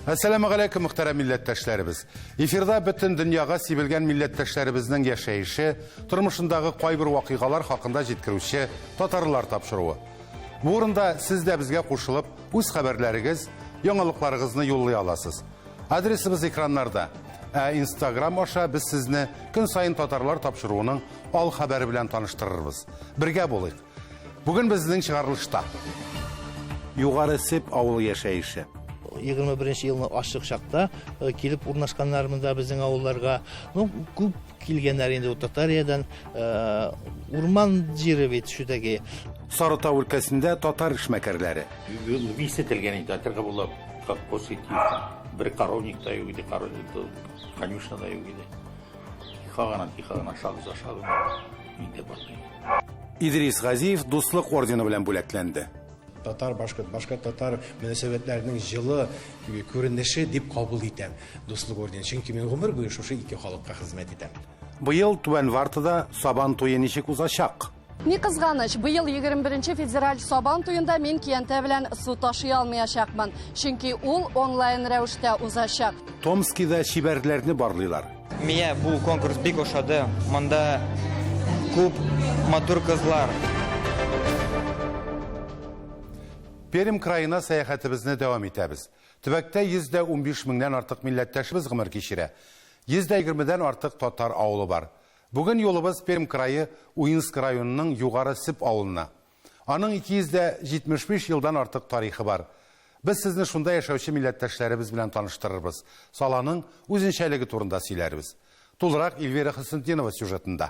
Әссәламегаләйкүм, мөхтәрәм милләттәшләребез. Эфирда бөтен дөньяга сибелгән милләттәшләребезнең яшәеше, тормышындагы кайбер вакыйгалар хакында җиткерүче татарлар тапшыруы. Бу урында сез дә безгә кушылып, үз хәбәрләрегез, яңалыкларыгызны юллый аласыз. Адресыбыз экраннарда. Ә Инстаграм аша без сезне көн саен татарлар тапшыруының ал хәбәре белән таныштырырбыз. Бергә булыйк. Бүген безнең чыгарылышта. Югары Сеп авылы яшәеше. 21 елны ачык чакта э, килеп урнашканнар монда безнең авылларга. Ну, күп килгәннәр инде Татариядән. Э, урман җире бит шүтәки. Сарытау өлкәсендә татар эшмәкәрләре. Висетелгән инде, әтергә була колхоз ити. Бер коровник та юк иде, коровник конюшня да юк иде. Тихо гына, тихо гына, шаг за шагом инде барды. Идрис Газиев Дуслык ордены белән бүләкләнде. Татар-башкорт, башкорт-татар мөнәсәбәтләренең җылы күренеше дип кабул итәм Дуслык орденын. Чөнки мин гомер буе шушы ике халыкка хезмәт итәм. Быел Түбән Вартада Сабан туе ничек узачак? Ни кызганыч, быел 21 федераль Сабан туенда мин киянтә белән су ташый алмаячакмын, чөнки ул онлайн рәвештә узачак. Томскида чибәрләрне барлыйлар. Миңа бу конкурс бик ошады. Монда күп матур кызлар. Пермь краена сәяхәтебезне дәвам итәбез. Төбәктә 115 меңнән артык милләттәшебез гомер кичерә. 120 дән артык татар авылы бар. Бүген юлыбыз Пермь крае Уинск районының Югары Сеп авылына. Аның 275 елдан артык тарихы бар. Без сезне шунда яшәүче милләттәшләребез белән таныштырырбыз, саланың үзенчәлеге турында сөйләрбез. Тулырак Эльвира Хөснетдинова сюжетында.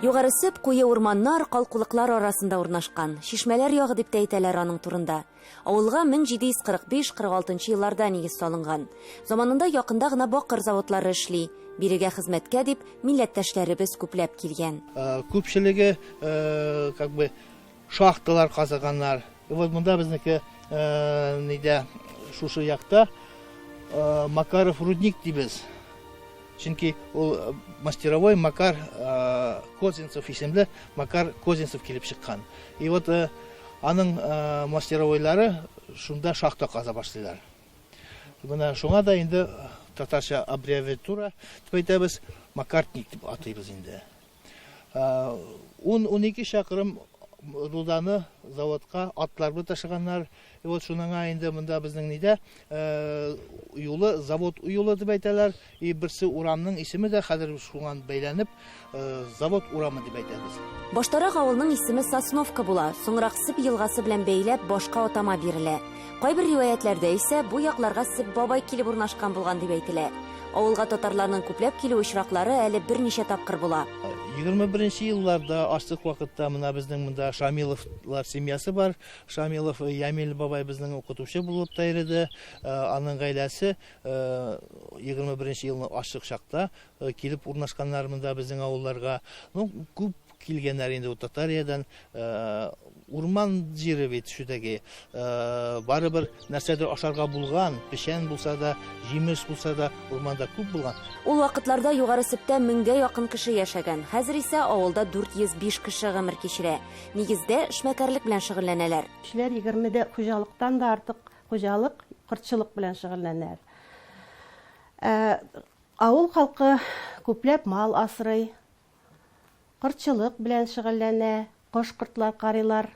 Югары Сеп куе урманнар, калкулыклар арасында урнашкан. Чишмәләр ягы дип тә әйтәләр аның турында. Авылга 1745-46 елларда нигез салынган. Заманында якында гына бакыр заводлары эшли. Бирегә хезмәткә дип милләттәшләребез күпләп килгән. Күпчелеге как бы шахталар казыганнар. И вот монда безнеке нидә шушы якта Макаров рудник дибез. Чөнки ул мастеровой Макар Козинцев исемле Макар Козинцев килеп чыккан. И вот аның мастеровойлары шунда шахта каза башлыйлар. Менә шуңа да инде татарча аббревиатура дип әйтәбез, Макартник дип атыйбыз инде. 10-12 чакрым руданы заводка атлар белән ташыганнар. И вот шуныңа инде монда безнең нидә юлы завод юлы дип әйтәләр. И берсе урамның исеме дә хәзер шуңа бәйләнеп завод урамы дип әйтәбез. Баштарак авылның исеме Сосновка була, соңрак Сып елгасы белән бәйләп башка атама бирелә. Кайбер риваятьләрдә исә бу якларга Сып бабай килеп урнашкан булган дип әйтелә. Авылга татарларның күпләп килү очраклары әле берничә тапкыр була. 21 елларда ачлык вакытта менә безнең монда Шамиловлар семьясы бар. Шамилов Ямил бабай безнең укытучы булып та йөрде. Аның гаиләсе 21 елны ачлык чакта килеп урнашканнар монда безнең авылларга. Ну, күп килгәннәр инде Татариядән. Урман җире бит шүтәки. Барыбер нәрсәдер ашарга булган, печән булса да, җимеш булса да, урманда күп булган. Ул вакытларда Югары Септә меңгә якын кеше яшәгән. Хәзер исә авылда 405 кеше гомер кичерә. Нигездә, эшмәкәрлек белән шөгыльләнәләр. Кешеләр егерме дә хуҗалыктан да артык хуҗалык, кортчылык белән шөгыльләнәләр. Авыл халкы күпләп мал асрый, кортчылык белән шөгыльләнә, кош-кортлар карыйлар.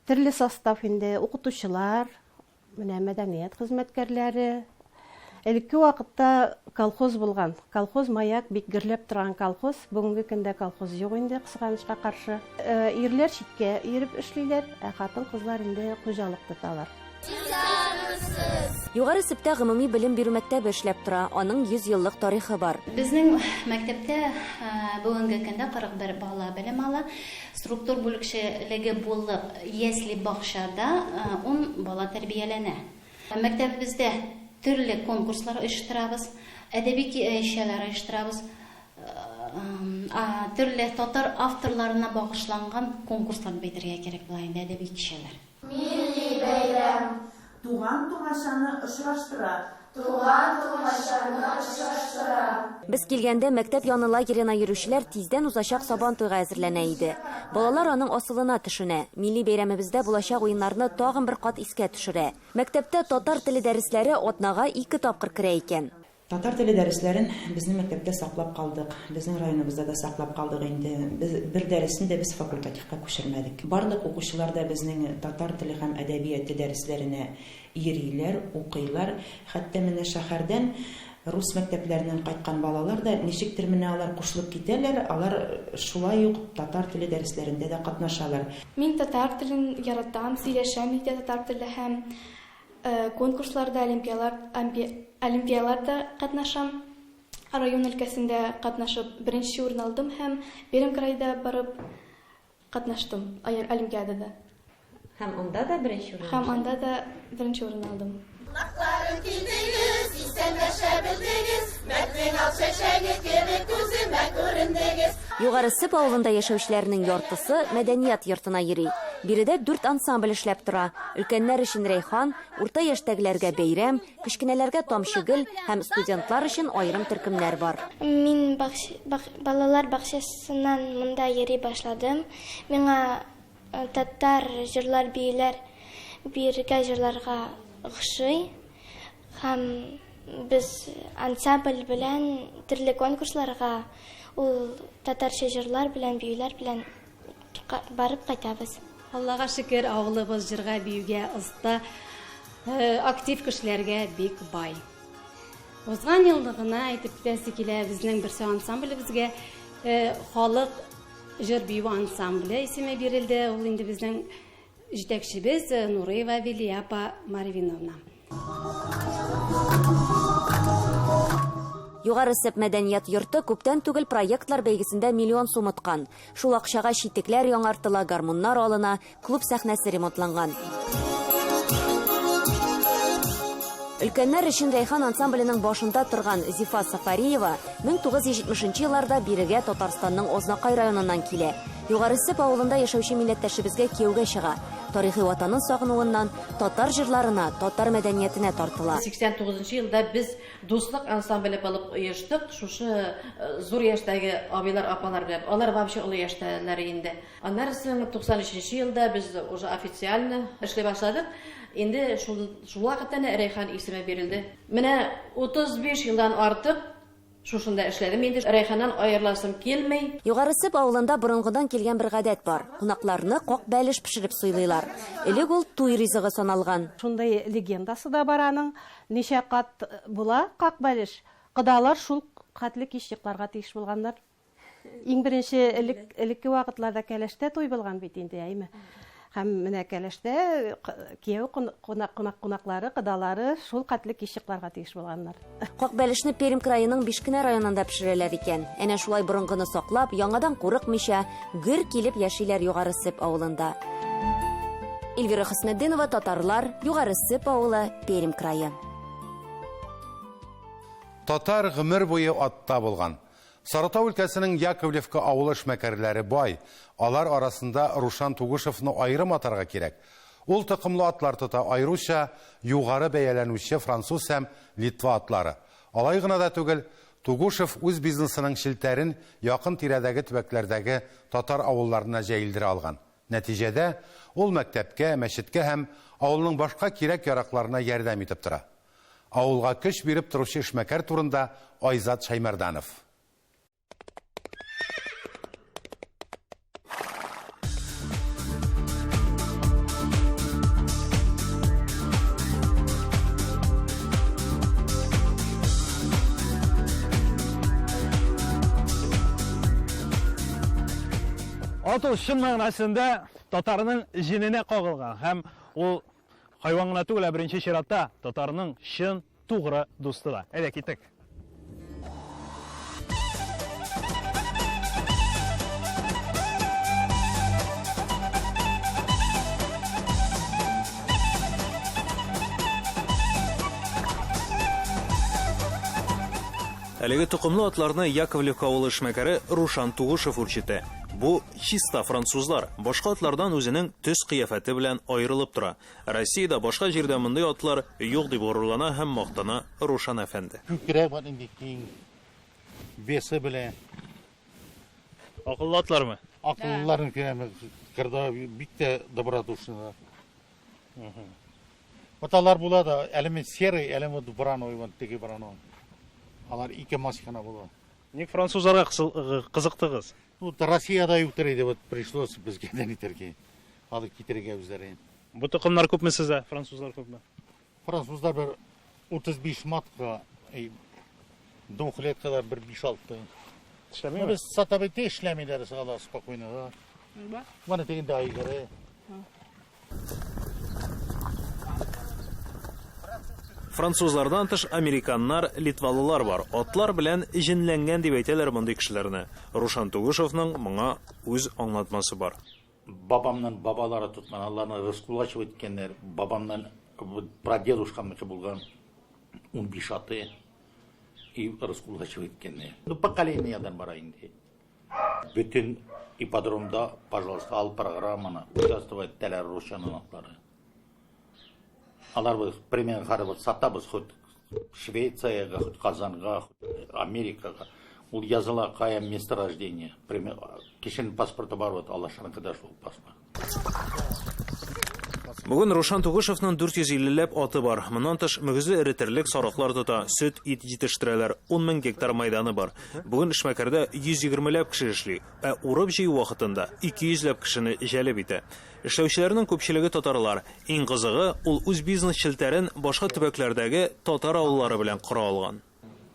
Төрле состав инде, укытучылар, менә мәдәният хезмәткәрләре. Элекке вакытта колхоз булган. Колхоз Маяк бик гөрләп торган колхоз. Бүгенге көндә колхоз юк инде, кызганычка каршы. Ирләр читкә йөреп эшлиләр, ә хатын-кызлар инде хуҗалык тоталар. Югары Септә гомуми белем бирү мәктәбе эшләп тора, аның 100 еллык тарихы бар. Безнең мәктәптә бүгенге көндә 41 бала белем ала. Структур бүлекчелеге булып, ясли бакчада 10 бала тәрбияләнә. Мәктәбебездә төрле конкурслар оештырабыз, әдәби кичәләр оештырабыз, төрле татар авторларына багышланган конкурслар дип әйтергә кирәк була инде, әдәби кичәләр. Милли бәйрәм! Туган-тумачаны очраштыра. Туган-тумачаны очраштыра. Без килгәндә мәктәп яны лагерена йөрүчеләр тиздән узачак Сабантуйга әзерләнә иде. Балалар аның асылына төшенә, милли бәйрәмебездә булачак уеннарны тагын бер кат искә төшерә. Мәктәптә татар теле дәресләре атнага ике тапкыр керә икән. Татар теле дәресләрен безнең мәктәптә саклап калдык, безнең районыбызда да саклап калдык инде. Без бер дәресен дә без факультативка күчермәдек. Барлык укучылар да безнең татар теле һәм әдәбияте дәресләренә йөриләр, укыйлар. Хәтта менә шәһәрдән рус мәктәпләреннән кайткан балалар да ничектер менә алар кушылып китәләр, алар шулай ук татар теле дәресләрендә дә катнашалар. Мин татар телен яратам, сөйләшәм өйдә татар телдә һәм конкурсларда, олимпиаларда катнашам. Район өлкәсендә катнашып беренче урын алдым һәм Пермь крайда барып Катнаштым олимпиадада. Һәм анда да беренче урын Һәм анда да беренче урын алдым. Кунакларым килдегез, исәнләшә белдегез, Мәкнең ал чәчәге кебек күземә күрендегез. Югары Сеп авылында яшәүчеләрнең яртысы мәдәният йортына йөри. Биредә дүрт ансамбль эшләп тора. Өлкәннәр өчен Рәйхан, урта яшьтәгеләргә Бәйрәм, Кечкенәләргә Тамчы гөл һәм студентлар өчен аерым төркемнәр бар. Мин балалар бакчасыннан монда йөри башладым. Миңа татар җырлар, биюләр, биергә, җырларга охшый. Һәм без ансамбль белән төрле конкурсларга ул татарча җырлар белән, биюләр белән барып кайтабыз. Аллага шөкер, авылыбыз җырга, биюгә оста, актив кешеләргә бик бай. Узган елны гына әйтеп китәсе килә, безнең берсе ансамблебезгә халык җыр бию ансамбле исеме бирелде. Ул инде безнең Җитәкчебез Нуриева Велия апа Марвиновна. Югары Сеп мәдәният йорты күптән түгел проектлар бәйгесендә миллион сум откан. Шул акчага читекләр яңартыла, гармуннар алына, клуб сәхнәсе ремонтланган. Өлкәннәр өчен Рәйхан ансамбленең башында торган Зифа Сафариева 1970 елларда бирегә Татарстанның Азнакай районыннан килә. Югары Сеп авылында яшәүче милләттәшебезгә кияүгә чыга. Тарихи ватанын сагынуыннан татар җырларына, татар мәдәниятенә тартыла. 89 нчы елда без Дуслык ансамбле булып оештык, шушы зур яшьтәге абыйлар, апалар белән. Алар вообще олы яшьтәләр инде. Аннары соң 93 нче елда без уже официально эшли башладык. Инде шул шул вакыттан Рәйхан исеме бирелде. Менә 35 елдан артык Шушында эшләдем инде, Рәйханнан аерыласым килми. Югары Сеп авылында борынгыдан килгән бер гадәт бар, кунакларны как бәлеш пешереп сыйлыйлар. Элек ул туй ризыгы саналган. Шундый легендасы да бар аның, ничә кат була как бәлеш, кодалар шул хәтле кич йокларга тиеш булганнар. Иң беренче элек, элекке вакытларда кәләштә туй булган бит инде, әйме? Һәм менә кәләштә кияү кунак, кунак, кунаклары, кодалары шул хәтле кич йокларга тиеш булганнар. Как бәлешне Пермь краеның Бишкенә районында пешерәләр икән. Әнә шулай борынгыны саклап, яңадан курыкмыйча, гөр килеп яшиләр Югары Сеп авылында. Эльвира Хөснетдинова, Татарлар, Югары Сеп авылы, Пермь крае. Татар гомер буе атта булган. Сарытау өлкәсенең Яковлевка авылы эшмәкәрләре бай. Алар арасында Рушан Тугушевны аерым атарга кирәк. Ул токымлы атлар тота, аеруча югары бәяләнүче француз һәм литва атлары. Алай гына да түгел, Тугушев үз бизнесының челтәрен якын-тирәдәге төбәкләрдәге татар авылларына җәелдерә алган. Нәтиҗәдә, ул мәктәпкә, мәчеткә һәм авылның башка кирәк-яракларына ярдәм итеп тора. Авылга көч биреп торучы эшмәкәр турында Айзат Шәймәрданов. Ат ул чын мәгънәсендә татарның җененә кагылган һәм ул Хайван гына түгел, ә беренче чиратта татарның чын, тугры дусты да. Әйдә, киттек. Әлеге токымлы атларны Яковлевка авылы эшмәкәре Рушан Тугушев үрчетә. Бу чиста французлар, башка атлардан үзенең төс-кыяфәте белән аерылып тора. Россиядә башка җирдә мондый атлар юк дип горурлана һәм мактана Рушан әфәнде. Күкрәк бар инде киң весы белән. Акыллы атлармы? Акыллыларын күрәм, кырда бик тә добродушныйлар. Вот алар була да, әле мин серый, әле вот вороной, вот теге вороной. Алар ике мазь кына була. Ник французларга кызыктыгыз? Ну, Россиядә юктыр иде, вот пришлось безгә дә нитәргә. Алып китерергә үзләрен. Бу токымнар күпме сездә? Французлар күпме? Французлар бер 35 матка, двухлеткалар бер 5-6. Эшләмиме? Без сата бит эшләмиләр, алар спокойно. Менә тегендә айгыры. Французлардан тыш американнар, литвалылар бар. Атлар белән җенләнгән дип әйтәләр мондый кешеләрне. Рушан Тугушевның моңа үз аңлатмасы бар. Бабамнан бабалары тоткан, аларны раскулачивать иткәннәр. Бабамнан прадедушкамныкы булган 15 аты и раскулачивать иткәннәр. Ну, поколениядән бара инде. Бөтен ипподромда, пожалуйста, ал программаны, участвовать итәләр Рушанның атлары. Алар без примерно харабыз сатабыз хоть Швециягә, хоть Казанга, хоть Америкага. Ул языла кая место рождения. Пример, кешенең паспорты бар вот, Аллашаныкы да шул паспорт. Бүген Рушан Тугушевның 450 ләп аты бар. Моннан тыш мөгезле эре терлек, сарыклар тота, сөт, ит җитештерәләр. 10 мең гектар майданы бар. Бүген эшмәкәрдә 120 ләп кеше эшли, ә урып-җыю вакытында 200 ләп кешене җәлеп итә. Эшләүчеләрнең күпчелеге татарлар. Иң кызыгы, ул үз бизнес челтәрен башка төбәкләрдәге татар авыллары белән кора алган.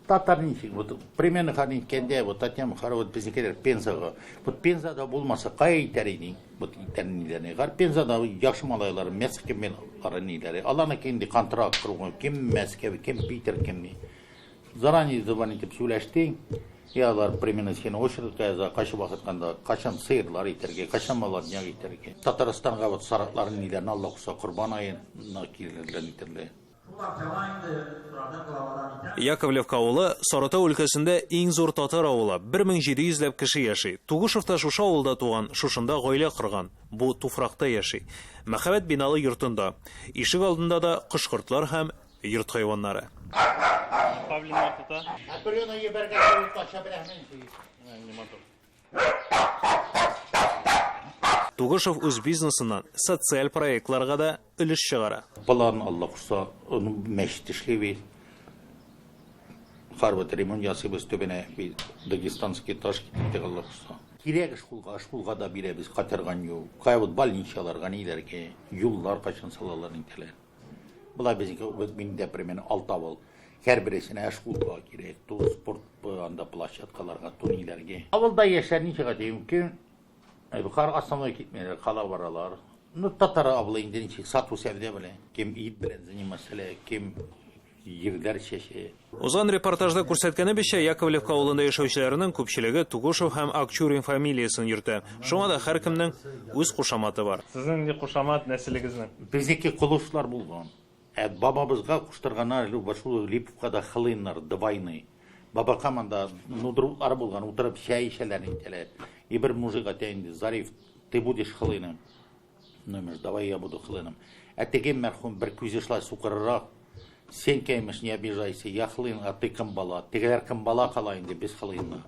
Татар ничек, вот примерно хәл иткәндә, вот Татьяна Михайловна, вот безнекеләр Пензага. Вот Пензада булмаса, кая итәр идең? Вот итәр ниләрне. Гар Пензада яхшы малайлар, Мәскәү белән ниләре. Аларныкы инде контракт кругом, кем Мәскәү, кем Питер, кем ни. Заранее звонить итеп сөйләштең. И алар примерно сине очередька яза, кайсы вакытканда, кайчан сыерлар итәргә, кайчан молодняк итәргә. Татарстанга вот сарыкларын ниләрне Алла кушса, Корбан аена килерләр итәрләр. Яковлевка авылы Сарытау өлкәсендә иң зур татар авылы, 1700 ләп кеше яши. Тугушев та шушы авылда туган, шушында гаилә корган, бу туфракта яши. Мәһабәт биналы йортында. Ишек алдында да кош-кортлар һәм йорт хайваннары. Павлиннар тота. Тугушев үз бизнесыннан социаль проектларга да өлеш чыгара. Баланы Алла кушса, аны мәчет эшлибез. Һәрбер ремонт ясыйбыз төбенә, дагестанский таш китердек Алла кушса. Кирәк шкулга, шкулга да бирәбез, кайтарган юк. Кая вот больницаларга ниләргә, юллар кайчан салалар нитәләр. Болай безнеке миндә примерно алты авыл. Һәрбересенә шкулга кирәк, ту спорт анда площадкаларга, ту ниләргә. Авылда яшьләр ничек әйтим, кем Бухар основной китмиләр, кала баралар. Ну, татар авылы инде ничек сату сәүдә белән, кем ит белән заниматься, кем җирләр чәчә. Узган репортажда күрсәткәнебезчә, Яковлевка авылында яшәүчеләрнең күпчелеге Тугушев һәм Акчурин фамилиясен йөртә. Шуңа да һәркемнең үз кушаматы бар. Сезнең нинди кушамат, нәселегезнең? Безнеке Колышлар булган. Ә бабабызга куштырганнар әле шул Липовкада Хлыннар, двойный. Бабакам анда нудруклары булган, утырып чәй эчәләр, нитәләр. И бер мужик әйтә инде, Зариф, ты будешь Хлыном. Ну, имеш, давай я буду Хлыном. Ә теге мәрхүм бер күзе шулай сукырырак. Сен, имеш, не обижайся, я Хлын, а ты кымбала. Тегеләр кымбала кала инде, без Хлыннар.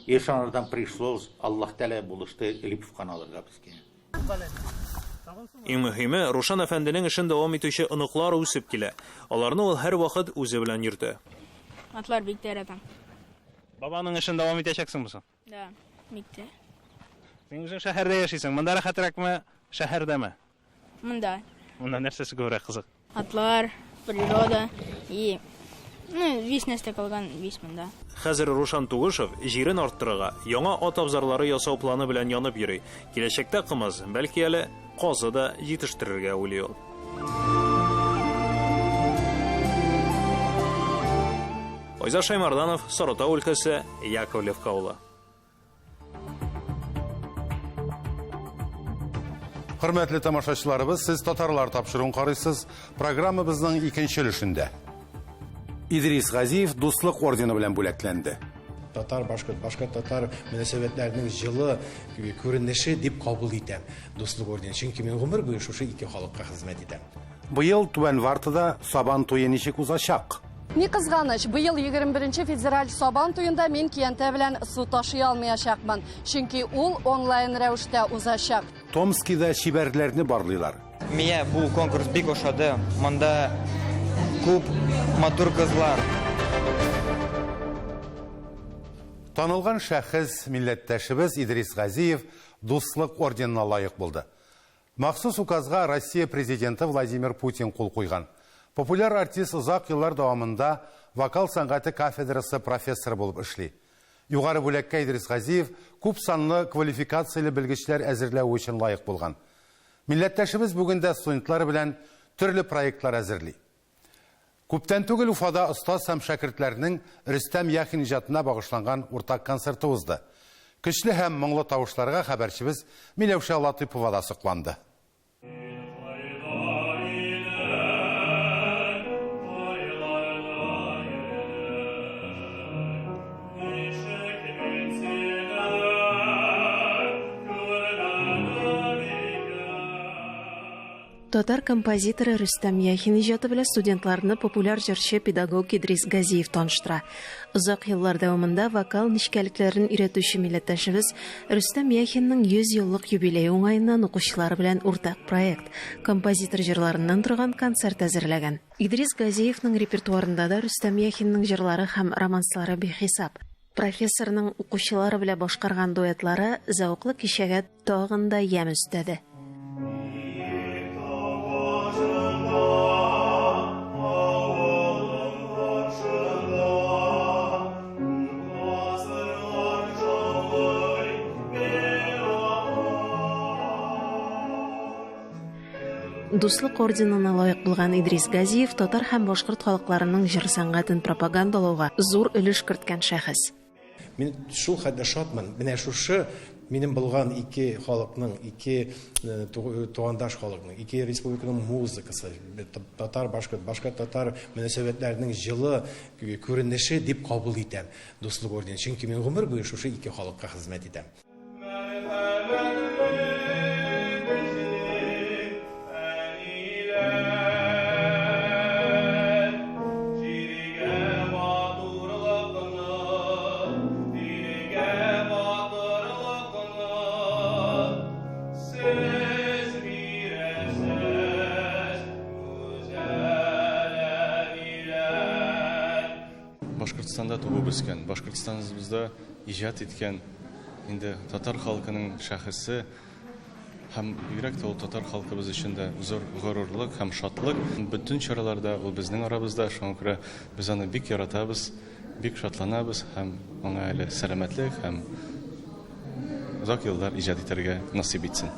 И шунардан пришлось, Аллаһ Тәгалә булышты Липовканы алырга безгә. Иң мөһиме, Рушан әфәнденең эшен дәвам итүче оныклар үсеп килә. Аларны ул һәрвакыт үзе белән йөртә. Атлар бик тә яратам. Бабаның эшен дәвам итәчәксеңме соң? Да, бик тә. Син үзең шәһәрдә яшисең. Монда рәхәтрәкме, шәһәрдәме? Монда. Монда нәрсәсе күбрәк кызык? Атлар, природа и ну, весь нәрсә калган, весь монда. Хәзер Рушан Тугушев җирен арттырырга, яңа ат абзарлары ясау планы белән янып йөри. Киләчәктә кымыз, бәлки әле казы да җитештерергә уйлый ул. Айзат Шаймарданов, Сарытау өлкәсе, Яковлевка авылы. Хөрмәтле тамашачыларыбыз, сез татарлар тапшыруын карыйсыз. Программабызның икенче өлешендә. Идрис Газиев Дуслык ордены белән бүләкләнде. Татар, башкорт, башкорт, татар мөнәсәбәтләренең җылы күренеше дип кабул итәм Дуслык орденын. Чөнки мин гомер буе шушы ике халыкка хезмәт итәм. Быел Түбән Вартада Сабан туе ничек узачак? Ни кызганыч, быел 21 федераль Сабан туенда мин киянтә белән су ташый алмаячакмын, чөнки ул онлайн рәвештә узачак. Томскида чибәрләрне барлыйлар. Миңа бу конкурс бик ошады. Монда күп матур кызлар. Танылган шәхес, милләттәшебез Идрис Газиев Дуслык орденына лаек булды. Махсус указга Россия Президенты Владимир Путин кул куйган. Популяр артист озак еллар дәвамында вокал сәнгате кафедрасы профессоры булып эшли. Югары бүләккә Идрис Газиев күп санлы квалификацияле белгечләр әзерләве өчен лаек булган. Милләттәшебез бүген дә студентлар белән төрле проектлар әзерли. Күптән түгел Уфада остаз һәм шәкертләрнең Рөстәм Яхин иҗатына багышланган уртак концерты узды. Көчле һәм моңлы тавышларга хәбәрчебез Миләүшә Латыйпова да сокланды. Татар композиторы Рөстәм Яхин иҗаты белән студентларны популяр җырчы, педагог Идрис Газиев таныштыра. Озак еллар дәвамында вокал нечкәлекләрен өйрәтүче милләттәшебез Рөстәм Яхинның 100 еллык юбилее уңаеннан укучылары белән уртак проект, композитор җырларыннан торган концерт әзерләгән. Идрис Газиевның репертуарында да Рөстәм Яхинның җырлары һәм романслары бихисап. Профессорның укучылары белән башкарган дуэтлары зәвыклы кичәгә тагын да ямь өстәде. Дуслык орденына лаек булган Идрис Газиев татар һәм башкорт халыкларының җыр сәнгатен пропагандалауга зур өлеш керткән шәхес. Мин шул хәтле шатмын. Менә шушы минем булган ике халыкның, ике тугандаш халыкның, ике республиканың музыкасы, татар, башкорт, башкорт, татар мөнәсәбәтләренең җылы күренеше дип кабул итәм Дуслык орденын. Чөнки мин гомер буе шушы ике халыкка хезмәт итәм. Башкортстанда туып үскән, Башкортстаныбызда иҗат иткән инде татар халкының шәхесе һәм бигрәк тә ул татар халкыбыз өчен дә зур горурлык һәм шатлык. Бөтен чараларда ул безнең арабызда, шуңа күрә без аны бик яратабыз, бик шатланабыз һәм аңа әле сәламәтлек һәм озак еллар иҗат итәргә насыйп итсен.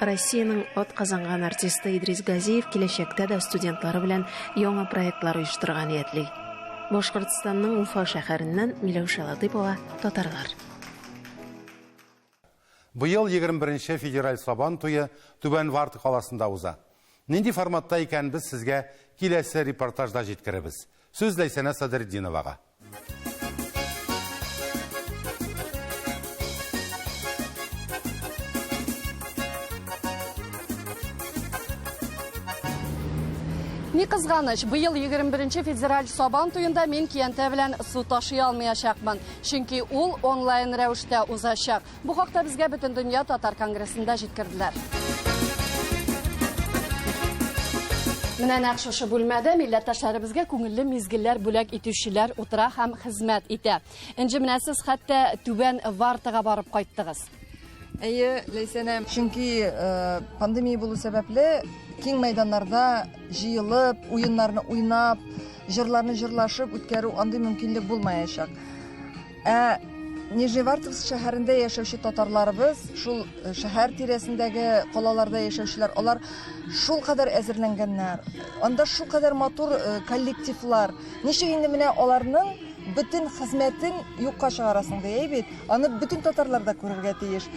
Россиянең атказанган артисты Идрис Газиев киләчәктә дә студентлары белән яңа проектлар оештырырга ниятли. Башкортстанның Уфа шәһәреннән Миләүшә Латыйпова, Татарлар. Быел 21 федераль Сабан туе Түбән Варта каласында уза. Нинди форматта икәнен без сезгә киләсе репортажда җиткерербез. Сүз Ләйсәнә Садретдиновага. Ни кызганыч, быел 21 федераль Сабан туенда мин киянтә белән су ташый алмаячакмын, чөнки ул онлайн рәвештә узачак. Бу хакта безгә Бөтендөнья татар конгрессында җиткерделәр. Менә нәкъ шушы бүлмәдә милләттәшләребезгә күңелле мизгелләр бүләк итүчеләр утыра һәм хезмәт итә. Энҗе, менә сез хәтта Түбән Вартага барып кайттыгыз. Әйе, Ләйсәнә, чөнки э, пандемия булу сәбәпле киң мәйданнарда җыелып, уеннарны уйнап, җырларны җырлашып үткәрү андый мөмкинлек булмаячак. Ә Нижневартовск шәһәрендә яшәүче татарларыбыз, шул э, шәһәр тирәсендәге калаларда яшәүчеләр, алар шул кадәр әзерләнгәннәр. Анда шул кадәр матур э, коллективлар. Ничек инде менә аларның бөтен хезмәтен юкка чыгарасың ди, әй бит. Аны бөтен татарлар да күрергә тиеш.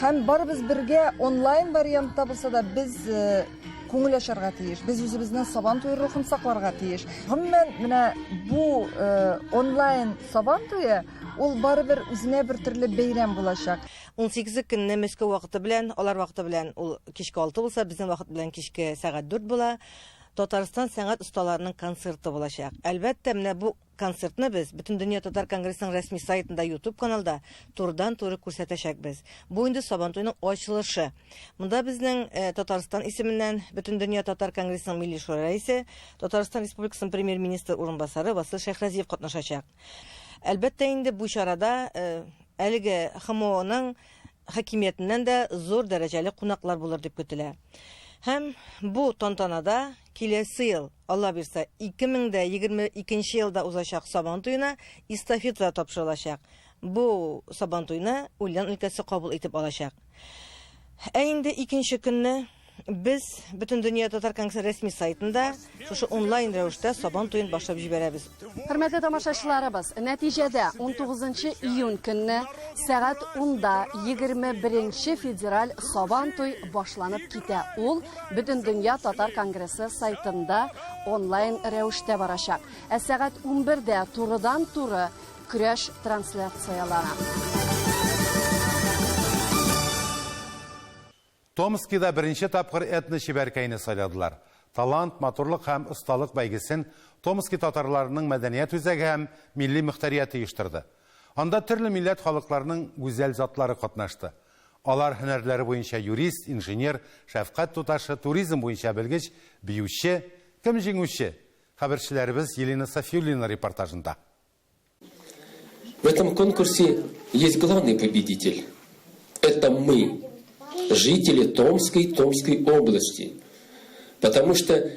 Һәм барыбыз бергә онлайн вариантта булса да без э, күңел ачарга тиеш. Без үзебезнең Сабан туе рухын сакларга тиеш. Гомумән, менә бу э, онлайн Сабан туе ул барыбер үзенә бер төрле бәйрәм булачак. Унсигезе көнне Мәскәү вакыты белән, алар вакыты белән ул кичке алты булса, безнең вакыт белән кичке сәгать дүрт була. Татарстан сәнгать осталарының концерты булачак. Әлбәттә, менә бу концертны без Бөтендөнья татар конгрессының рәсми сайтында, YouTube каналда турыдан-туры күрсәтәчәкбез. Бу инде Сабантуйның ачылышы. Монда безнең э, Татарстан исеменнән Бөтендөнья татар конгрессының Милли шура рәисе, Татарстан Республикасының премьер-министры урынбасары Васил Шәйхразиев катнашачак. Әлбәттә инде бу чарада э, әлеге ХМОның хакимиятеннән дә зур дәрәҗәле кунаклар булыр дип көтелә. Һәм бу тантанада киләсе ел, Алла бирса, 2022 елда узачак Сабан туена эстафета тапшырылачак. Бу Сабантуйны Ульян өлкәсе кабул итеп алачак. Ә инде икенче көнне Без Бөтендөнья татар конгрессы рәсми сайтында шушы онлайн рәвештә Сабан туен башлап җибәрәбез. Хөрмәтле тамашачыларыбыз, нәтиҗәдә 19 июнь көнне сәгать 10-да 21 федераль Сабан туй башланып китә. Ул Бөтендөнья татар конгрессы сайтында онлайн рәвештә барачак. Ә сәгать 11-дә турыдан-туры көрәш трансляцияләнә. Томскида беренче тапкыр этно-чибәркәйне сайладылар. Талант, матурлык һәм осталык бәйгесен Томски татарларының мәдәният үзәге һәм милли мөхтәрияте оештырды. Анда төрле милләт халыкларының гүзәл затлары катнашты. Алар һөнәрләре буенча юрист, инженер, шәфкать туташы, туризм буенча белгеч, биюче. Кем җиңүче? Хәбәрчеләребез Елена Сафиуллина репортажында. В этом конкурсе есть главный победитель. Это мы, жители Томской, Томской области. Потому что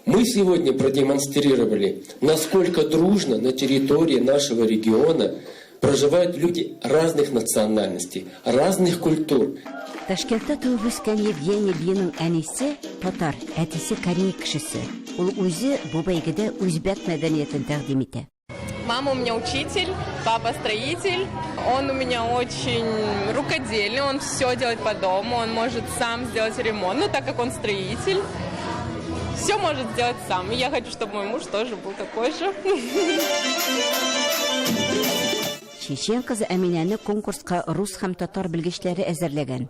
мы сегодня продемонстрировали, насколько дружно на территории нашего региона проживают люди разных национальностей, разных культур. Ташкентта туып үскән Евгений Линың әнисе татар, әтисе корей кешесе. Ул үзе бу бәйгедә үзбәк мәдәниятен тәкъдим итә. Мама у меня учитель, папа строитель. Он у меня очень рукодельный, он все делает по дому, он может сам сделать ремонт, ну так как он строитель, все может сделать сам. И я хочу, чтобы мой муж тоже был такой же. Чечен кызы Әминәне конкурска рус һәм татар белгечләре әзерләгән.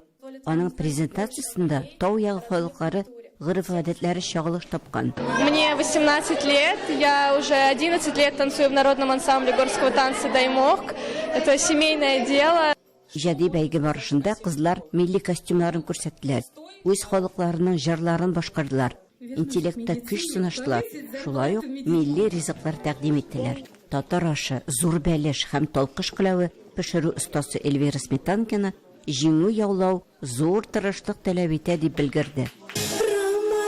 Аның презентациясендә тау ягы халыклары гореф-гадәтләре чагылыш тапкан. Мне 18 лет, я уже 11 лет танцую в народном ансамбле горского танца «Даймок». Это семейное дело. Иҗади бәйге барышында кызлар милли костюмнарын күрсәттеләр, үз халыкларының җырларын башкардылар, интеллектта көч сынаштылар, шулай ук милли ризыклар тәкъдим иттеләр. Татар ашы, зур бәлеш һәм талкыш келәве пешерү остасы Эльвира Сметанкина җиңү яулау зур тырышлык таләп итә дип белгерде.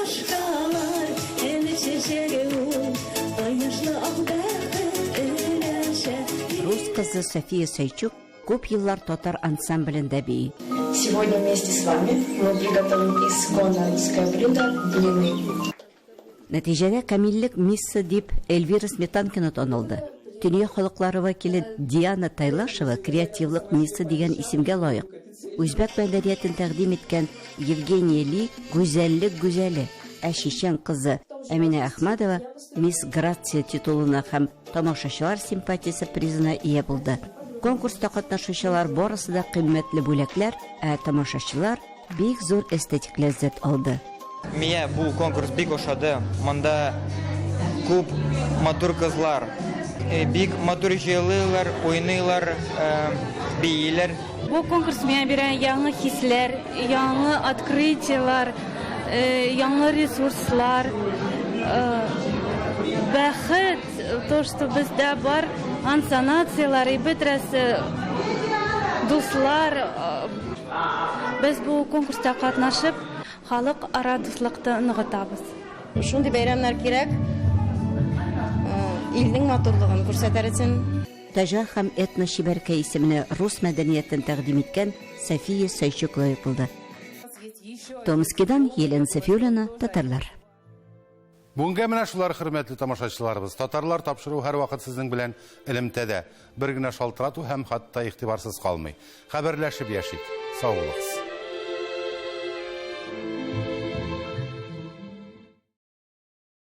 Ромашкалар, өмет чәчәге ул, кояшлы ак бәхет өләшә. Рус кызы София Сайчук күп еллар татар ансамблендә бии. Сегодня вместе с вами мы приготовим исконно русское блюдо блины. Нәтиҗәдә камиллек миссы дип Эльвира Сметанкина танылды. Дөнья халыклары вәкиле Диана Тайлашева креативлык миссы дигән исемгә лаек. Үзбәк мәдәниятен тәкъдим иткән Евгения Ли гүзәллек гүзәле, ә чечен кызы Әминә Әхмәдова Мисс Грация титулына һәм тамашачылар симпатиясе призына ия булды. Конкурста катнашучылар барысы да кыйммәтле бүләкләр, ә тамашачылар Бик зур эстетик ләззәт алды. Миңа бу конкурс бик ошады. Монда күп матур кызлар. Э, бик матур җырлыйлар, уйныйлар, э, бииләр. Бу конкурс миңа бирә яңа хисләр, яңа открытиелар, э, яңа ресурслар, бәхет, то, что бездә бар, ансанацияләр, и бөтерәсе дуслар. Без бу конкурста катнашып, халык ара дуслыкты ныгытабыз. Шундый бәйрәмнәр кирәк, илнең матурлыгын күрсәтер өчен. Таҗа һәм этно-чибәркәй исеменә рус мәдәниятен тәкъдим иткән София Сайчук лаек булды. Томскидан Елена Сафиуллина, Татарлар. Бүгенгә менә шулар, хөрмәтле тамашачыларыбыз. Татарлар тапшыруы һәрвакыт сезнең белән элемтәдә. Бер генә шалтырату һәм хат та игътибарсыз калмый. Хәбәрләшеп яшик. Сау булыгыз.